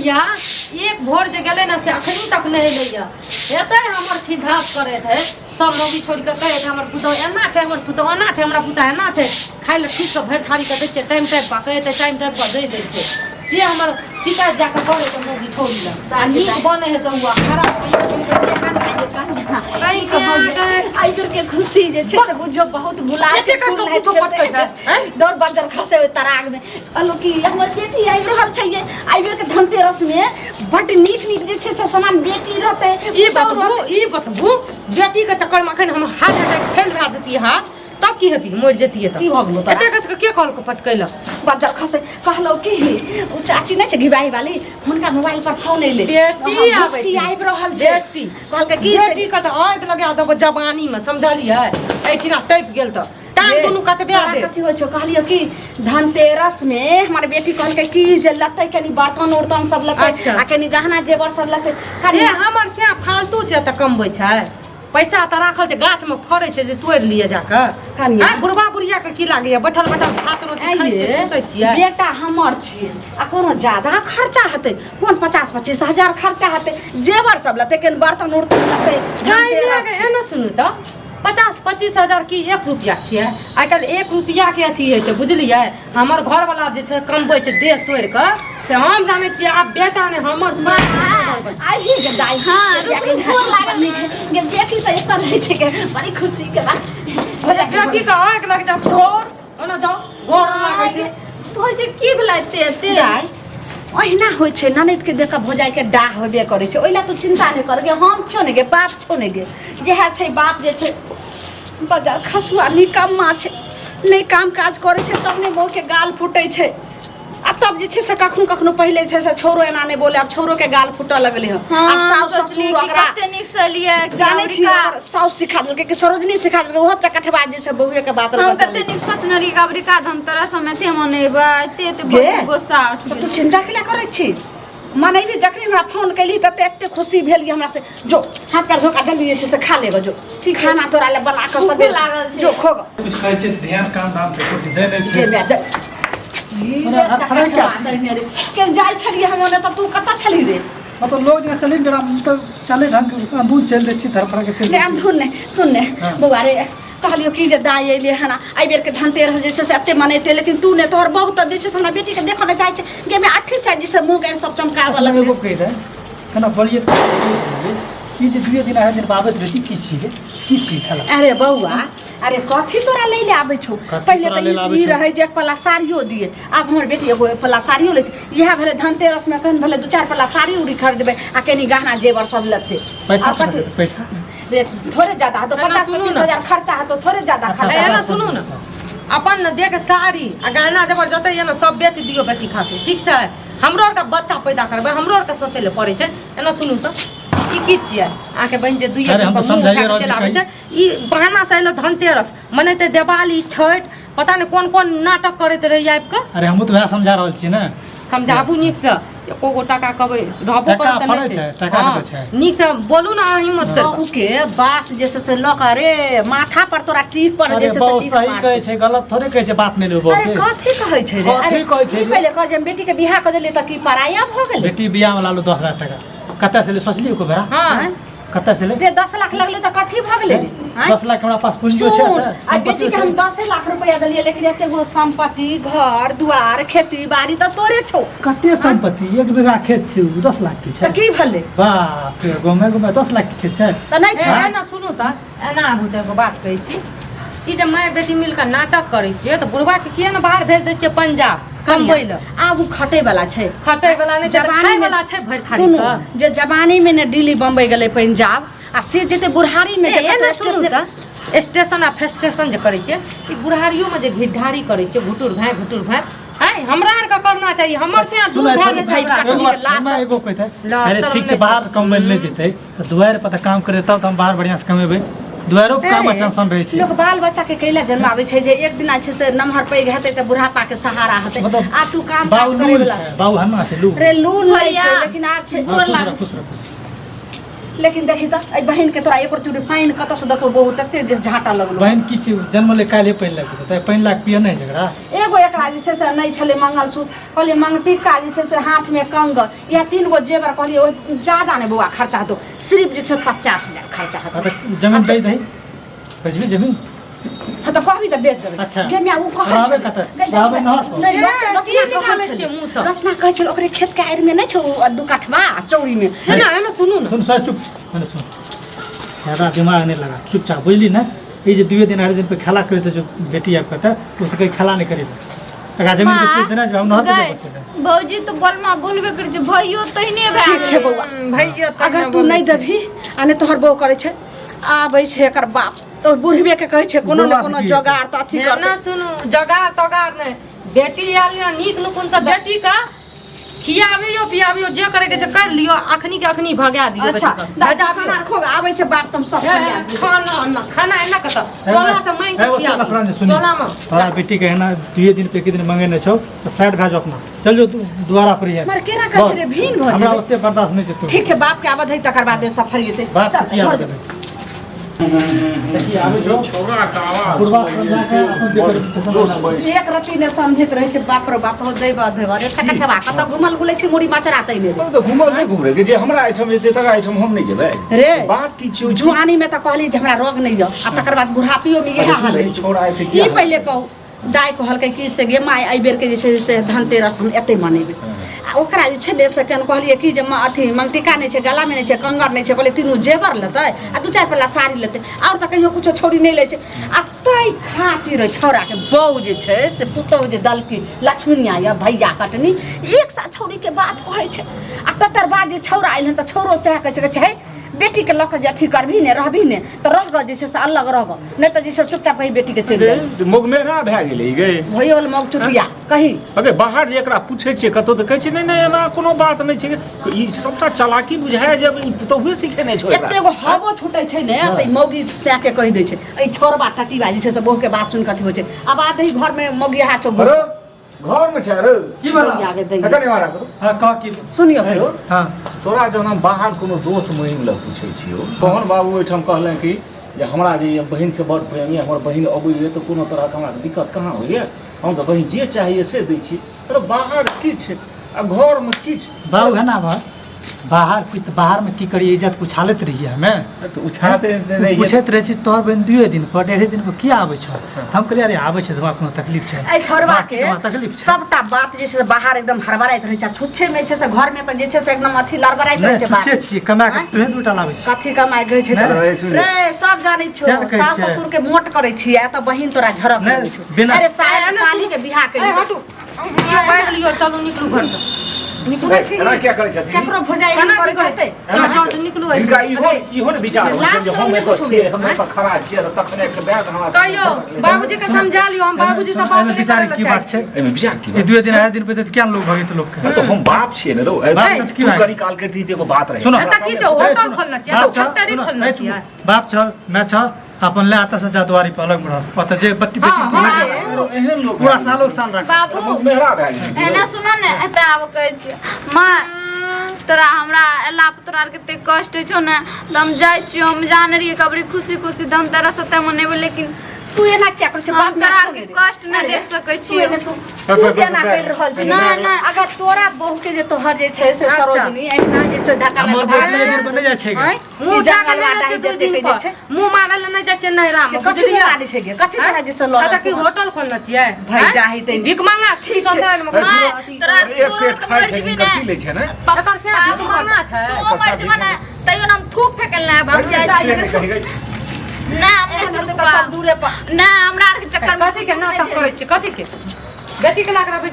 बुढ़िया एक भोर जे गेलै ने से अखनी तक नहि एलैया। हेतै हमर खिधास करैत है सब मौगी छोड़ि कऽ कहै छै हमर पुतहु एना छै, हमर पुतहु ओना छै, हमरा पुतहु एना छै। खाइ लए ठीक सँ भरि थारी कऽ दै छियै टाइम टाइम पर, कहै टाइम टाइम पर दै दै छै। से हमर शिकायत जाकऽ करै छै मौगी छोड़ि लए। आ नीक बनै है तऽ ओ खराब। एहि के खुशी जे छै से बुझियौ बहुत गुलाब के एते फूल कष्ट नहि कुछो पटकै छै, आँय? दौड़ बज्जर खसे ओहि तराग में। कहलहुँ कि हमर बेटी आबि रहल छै ये, एहि बेर के धनतेरस में बड्ड नीक नीक जे छै से सामान बेटी रहतै। ई बतबू, ई बतबू, बेटी के चक्कर में अखन हम हार्ट अटैक फेल भए जतियै हार्ट, तब की हेती? मरि जतियै तऽ की भऽ गेलौ तोरा? एते कस के कहलको पटकै लए? बज्जर खसे। कहलहुँ कि ओ चाची नहि छै घिबाही वाली, हुनका मोबाइल पर फोन एलै, बेटी हँ, आबै भुसकी छै। आबि रहल छै। बेटी कहलकै की से बेटी के तऽ आगि लगा देबो जवानी में, समझलियै? एहिठिना टपि गेल तऽ टांग गे, दुनू कटबा तोरा दे। कथी होइ छौ? कहलियौ कि धनतेरस में हमर बेटी कहलकै कि जे लतै कनी बर्तन उर्तन सब लतै। अच्छा। आ कनी गहना जेवर सब लतै खाली। ए हमर से फालतू छै तऽ कमबै छै पैसा तऽ राखल छै गाछ में फड़ै छै जे तोड़ि लिअ जाकऽ। कनिया। आ बुढ़बा बुढ़िया के की लागैया? बैठल बैठल भात रोटी खाइ छियै, आइये, चूसै छियै। बेटा हमर छियै आ कोनो ज्यादा खर्चा हेतै? कोन 50-25 हजार खर्चा हेतै? जेवर सब लतै, कनि बर्तन उर्तन लतै, धनतेरस छै। एना सुनू तऽ 50-25 हजार की एक रुपया छियै? आइ काल्हि एक रुपया के अथी होइ छै, बुझलियै? हमर घरवाला जे छै कमबै छै देह तोड़ि कऽ, से हम जानै छियै। आब बेटा ने हमर सब आही गे दाइ। हाँ, रुक, रुक, गोर लागल। गे बेटी तऽ एतऽ रहै छै गे, बड़ी खुशी के बात। बेटी के आँखि लग जाओ, ठोर ओना जाओ, गोर लागै छै। भौजी, की भेलै एते एते? दाइ, ओहिना होइ छै, ननैद के देख कऽ भौजाइ के डाह होबे करै छै। ओहि लए तू चिंता नहि कर गे, हम छियौ ने गे, बाप छौ ने गे। जएह छै बाप जे छै बाजार खसुआ निकम्मा छै, नहि काम काज करै छै तब ने मौके गाल फूटै छै। आ तब जे छै से कखनो कखनो पहिले छै से छौरो एना नहि बोले, आब छौरो के गाल फूटऽ लगलै हँ। आब साउस सोचलियै ससुर कि ओकरा कते नीक से एलियै कि जानै छी, अमेरिका। ओकर साउस सिखा देलकै कि सरोजनी सिखा देलकै, ओहो चकठबा जे छै बहुए के बात हम लऽ कऽ कते चलै छै। नीक सोचने रहियै कि अमेरिका धनतेरस हम एते मनेबै, एते एते गे? बहुत गुस्सा उठि तऽ तू गेल। चिंता केला करै छी? मनैबी जखनी हमरा फोन कैली तऽ एते खुशी भेल कि हमरा से जो हाथ पैर धोका जल्दी जे छै से खा लेगो, जो ठीक है। खाना तोरा ले बना कऽ भूखो सबेर लागल छै। जो खोगो। कुछ खाइ छै ध्यान काम धाम पे कुछ दै नहि जे छै। मैं जा ई हमरा रे फड़ै चकठबा क्या? तहिने रे के जाइ छलियै हम ओने तऽ तू कतऽ छली रे? मतलब लोग जेना चली डरा तऽ चले ढंग के अंधुन चलि दै छी, धरफड़ के चलि नहि दै छी। अंधुन नहि, सुन ने। हाँ। बौआ रे, कहलियौ कि जे दाइ अयलै हन, एहि बेरके धनतेरस जे छै से एते मनेतै, लेकिन तू नहि, तोहर बहुत जे छै से हमरा बेटीके देखऽ नहि चाहै छै गे। मे अट्ठी से जे छै मुँह गाड़ि सब चमकाबऽ असलमे लगलै। एगो कहि दे केना बोलिए तऽ की जे दुए दिन अढ़ाई दिन बाबत रहै छी, की छी गे, की छी खेला? अरे बौआ, अरे कथी तोरा लै ले आबै छौ? कथी पहिले तोरा तऽ लै ई लए आबै ई छौ? रहै जे एक पल्ला साड़ियो दिए, आब हमर बेटी एगो एक पल्ला साड़ियो लै छै। इएह भेलै धनतेरसमे, कनि भेलै दू चारि पल्ला साड़ी उड़ी खरीदबै आ कनि गहना जेवर सब लेतै। पैसा आ कथी? पैसा रे थोड़े ज्यादा हेतौ। एना 50 सुनू 25 ने। हजार खर्चा हेतौ, थोड़े ज्यादा अच्छा, खर्चा। ए, एना सुनू ने, अपन ने देख साड़ी आ गहना जेवर जते यऽ ने सब बेच दियौ बेटी खातिर, ठीक छै? हमरो आरके बच्चा पैदा करबै, हमरो आरके सोचै लए पड़ै छै। एना सुनू तऽ ई की छियै? अहाँके बहिन जे दुइये अरे दिन हम पर तऽ मुँह समझाइए उठा कऽ रहल छी चलि आबै छै, ई बहाना से एलो धनतेरस मनेतै, दिवाली, छठि, पता नहि कोन कोन नाटक करैत रहैया आबि कऽ। अरे हमहूँ तऽ वएह समझा रहल छी ने। समझाबू नीकसँ, एको गो टाका कहबै रहबो टाका करत तऽ फड़ै नहि छै, छै। टाका हँ, कतऽ छै? नीकसँ बोलू ने अहाँ, हिम्मत करि कऽ। बहुके बात जे छै से लऽ कऽ रे माथा पर तोरा टीप पर जे अरे छै से बहु टीप सही मारतै। कहै छै, गलत थोड़े कहै छै, बात नहि लेबै अरे बहुके। कथी कहै छै रे? कथी अरे कहै छै ई रे? पहिले कह जे हम बेटीके बियाह कऽ देलियै तऽ की पराया भऽ गेलै? बेटी बियाहमे लालू 10 लाख टाका कतऽ से ले सोचली एको बेरा? हँ। कतऽ से ले? रे 10 लाख लगलै तऽ कथी भऽ गेलै रे? आँय? 10 लाख हमरा पास पूंजियो छै सुन, तऽ आ बेटी के हम 10 लाख रुपया देलियै, लेकिन एते गो संपत्ति, घर दुआर, खेती बाड़ी तऽ तोरे छौ। कते संपत्ति? 1 बीघा खेत छै, उ 10 लाख के तऽ छै। की भेलै? बाप रे, गाँवे गाँवमे 10 लाख के खेत छै। तऽ नहि ए, छै? एना सुनू तऽ, एना आबू तऽ एगो बात कहै छी, ई जे माय बेटी मिल कऽ नाटक करै छियै तऽ बुढ़वा के किया ने बाहर भेज दै छियै पंजाब कमबै लए? आब उ खटै वाला छै? खटै वाला नहि छै तऽ जवानी खाय में वाला छै भरि थारी सुनू कऽ। जे जवानी में ने दिल्ली बम्बई गेलै पंजाब आ से जेतै बुढ़ारी में ए, जे एना कतौ सुनू स्टेशन तऽ स्टेशन आ फेस्टेशन जे करै छियै, ई बुढ़ारियोमे जे घिढारी करै छियै, घुटुर घाय घुटुर घाय, आँय हमरा आरके करना चाही, हमर से दूर सुनै भए छै, जेतै हमरा। एगो बात- लाश- हमरा एगो कहतै लाश अरे शरम ठीक छै, नहि बाहर कमबै लए नहि जेतै तऽ दुआरि पर तऽ काम करतै, तब तऽ हम बाहर बढ़िआँ से कमेबै। दुआरो पर काम अरे, टेंशन रहै छै। लोक बाल बच्चा के कैला जन्माबै छै जे एक दिना छै से नमहर पैघ हेतै तऽ बुढ़ापा के सहारा हेतै। मतलब आब तू काम बाबू काज करे लूल वाला छै, बाबू हन्ना छै लूल। रे लूल नहि भैया, छै, लेकिन आब छै। गोर खुश रह, लागै। खुश रह, खुश रह। लेकिन देखी तऽ एहि बहिनके तोरा एको चूड़ी पानि कतऽसँ देतौ बहु तते जे झाँटा लगलो। बहिन की छै जन्म ले काल्हि पानि लागि जेतौ, पानि लाग पिए नहि जकरा। एगो एकरा जे छै से नहि छलै मंगलसूत्र, कहलियै मंगटीका जे छै से हाथमे कंगन, इएह 3 गो जेवर कहलियै ओहि ज्यादा नहि बौआ खर्चा हेतौ, सिर्फ जे छै 50,000 खर्चा हेतौ। तऽ जमीन बेच दही, बेचबी जमीन? हाँ तऽ कहबी तऽ बेच देबै। अच्छा। गे माय, ओ कहै रहबै छलै। कतऽ? गै, रहबै नहर पर? नहि, ए, रचना की कहै निकालै छलै। छियै मुँहसँ? रचना कहै छलै ओकरे खेतके आड़िमे नहि छौ ओ 2 कठवा चौरीमे। है ना, है ना, सुनू ने। सुन सर, चुप, मैंने सुन, ज्यादा दिमाग नहीं लगा, चुपचाप बुझली ना। ये जे 2 दिन 8 दिन पे खेला करते जो बेटी आबि कऽ उससे कहीं खेला नहीं करेगा, तकरा जमीन के पूछ देना जो हम नहर पे गै, बसे देना। भौजी तऽ बलमा बोलबे करै छै, भैयो तहिने भए ठीक छै गेलै। बौआ, भैयो तहिने अगर तू बोलै नहि छै। देबही आ नहि तोहर बहू करै छै, आबै छै एकर बाप तऽ बुढ़बे के कहै छै कोनो ने बुढ़बा से कोनो की जोगाड़ तऽ अथी ना करतै। सुनू, जोगाड़ तोगाड़ नहि, बेटी आयल यऽ नीक नुकुन से बेटी के खियाबियो पियाबियो, जे करे के छै कर लियो, अखनी के अखनी भगा दियो। अच्छा, बेटी के। दाइ, भगा खाना दियो। रखो, आबै छै बाप तुम सब खिया दियो। खाना ना, खाना एना कतऽ टोला से मांगि के ए, ओते लफड़ा खियाबियो नहि सुनी। टोला में। तोरा बेटी के एना 2 दिन पे 1 दिन मंगेने छौ तऽ साइड भए जाओ, अपना चल जो दुआरा पर ही है। मर केना कहै छै रे, भीन भऽ हमरा जेबै। ओते बर्दाश्त नहि छै तू। ठीक छै, बाप के आबऽ दही तकर बाद सफर जेतै। बाप चल, के की आबऽ घर देबै? देखी आबै छौ छौड़ा के आवाज बुढ़बा जाके अपन देखै जोश एक रत्ती ने समझैत रहै छै, बाप रे बाप, हो दैबा दैबा रे ठकठबा कतऽ घुमल गुलै छै मुड़ी मचरा तै ने। तऽ घुमल नहि घुमरे जे हमरा एहिठाम जेतै तकरा एहिठाम हम नहि जेबै रे। बात की छै? जुआनी में तऽ कहली जे हमरा रोग नहि यऽ, आ तकर बाद बुढ़ापियो में इएह हाल अरे सुन, छौड़ा एते की किया पहिले कहू, दाइ कहलकै कि से गे माय एहि बेरके जे छै से धनतेरस हम एतै मनेबै, आ ओकरा जे छै ने से केहन कहलियै कि जे अथी मंगटीका नहि छै, गलामे नहि छै, कंगन नहि छै, कहलियै 3 जेवर लेतै आ 2-4 पल्ला साड़ी लेतै, आओर तऽ कहियो कुछो छौड़ी नहि लै छै। आ ताहि खातिर छौड़ाके बहू जे छै से पुतहु जे दलकी लक्ष्मणिया यऽ भैया कटनी एक साथ छौड़ीके बात कहै छै, आ तकर बाद जे छौड़ा आयल हन तऽ छौड़ो सएह कहै छै, छै बेटीके लऽ कऽ जे अथी करबही ने रहबही ने तऽ रह गऽ जे छै से अलग रह गऽ, नहि तऽ जे छै चुपचाप कही बेटीके चलि जाइ। मोगमेरा भए गेलै गे, भयो मग चुटिया कही। अरे बाहर जे एकरा पूछै छियै कतौ तऽ कहै छै नहि नहि एना कोनो बात नहि छै, ई सबटा चालाकी बुझाय जब ई पुतहुए सिखेने छौ एकरा। एते गो हवो छूटै छै ने तऽ ई मौगी सएह के कहि दै छै, एहि छोड़बा टटीबा जे छै से बहू के बात सुनि कऽ अथी होइ छै। आब आदही घरमे मौगी हाथ अरे घर में छै रे की भेला? आगे दैया। तखन मारा करू। हाँ कह की सुनियो कहियो। हाँ तोरा जहन हम बाहर कोनो दोस्त महिम लग पूछै छियौ तहन बाबू ओहिठाम कहलनि कि जे हमरा जे ये बहिन से बड़ प्रेम यऽ, हमर बहिन अबैए तऽ कोनो तरहके हमरा दिक्कत कहाँ होइए, हम तऽ बहिन जे चाहिए से दै छी। अरे बाहर किछु आ घरमे किछु। बाबू है ना बा बाहर कुछ तऽ बाहर में की करिए, इज्जत उछालैत रहिए हमे। तऽ उछालते रहियै। पूछैत रहै छी तोहर बहिन 2 दिन पर 1.5 दिन पर किया आबै छौ, हम कहलियै अरे आबै छै तऽ हमरा कोनो तकलीफ छै? एहि छोड़बा के हमरा तकलीफ छै। सबटा बात जे छै से बाहर एकदम हड़बड़ाइत रहै छै, आ छुच्छे नहि छै से घरमे तऽ जे छै से एकदम अथी लड़बड़ाइत रहै छै। नहि छुच्छे छियै, कमा के आँय? तुहे दूटा लाबै छी। कथी कमाइ गै छै नहि, सुन। रे, सब जानै छौ, किया ने कहै सास छै? ससुर के मोट करै छियै तऽ बहिन तोरा झड़क नहि, लगै छौ। बिना- अरे साली के बियाह ए केली। हटू, बाहर लियो, चलू निकलू घर से। सुनै छी? एना किया करै छथिन? केकरो भौजाइ एहन केना करै की करै? हेतै? जाउ, जाउ, जाउ, निकलू एहिसँ। हिनका इहो इहो ने विचार होइ छै जे हम एतऽ छियै, हम एतऽ खड़ा छियै तऽ तखने एक बैग हमरा सामने कहियो बाबूजी के समझा लियो, हम बाबूजी से बात एहिमे नहि विचार करै की लए बात चाहै छै? एहिमे विचार की ई बात? 2 दिन 2.5 दिन पे तऽ किया लोग भगैत लोक के? तऽ हम बाप छियै ने रौ, बाप तू तऽ की भाई? कनी काल करती तऽ एगो बात रहै। सुनो। एतऽ की छै, होटल खोलने छियै, बाप छौ, फैक्ट्री सुनो, खोलने ए, छियै। बाप छौ, मैं छौ, अपन ले आता से जा दुआरी पर अलग में रह, ओतऽ जे बट्टी बेटी हाँ, तू हाँ, लगे। एहन लोक पूरा सालों साल रख। बाबू मेहरा भए गेलै। एना सुन ने, एतऽ आब कहै छियै माँ तोरा हमरा एला पर तोरा आरके एते कष्ट होइ छौ ने तऽ हम जाइ छियौ, हम जानै रहियै कबरी खुशी खुशी तऽ हम तोरा सते मनेबै, लेकिन तू एना किया करै छै? हम बाप तोरा माय आरके कष्ट नहि देख सकै तू छियौ। एने सुन, तू जेना करि रहल छी नहि, नहि। अगर तोरा बहू के जे तोहर जे छै से अच्छा। सरोजनी एहिना जे छै धक्का हमर लगा बहू नहि दिन पर नहि जाइ छै गे। आँय? मुँह ई उठा के जंगलवा नहि जाइ डाही छै जे 2 दिन देखै पर। जे छै। मुँह मारल नहि जाइ छै नैहरामे, कथी बुझलियै? मारै छै गे? कथी तोरा जे छै लड़ल कतऽ की तोहर? होटल खोलने छियै? भाइ आँय? डाही तै- भीख मांगा ठीक छै। ससुरालमे माय, अथी तोरा एक तोरो पेट के खाइ छै, मर्जी भी हिनकर की नहि। लै छै ने? एकर से भीख मांगा छै। तू मर्जी ने तैयो ना हम थूक फेकल नहि आब, हम जाइ छियै। नहि, हम नहि एहन सुनबौ। तऽ सब दूरे पर। नहि, हमरा आरके चक्कर में कथी के नाटक करै छियै? कथी के बेटी के लाग रहबै?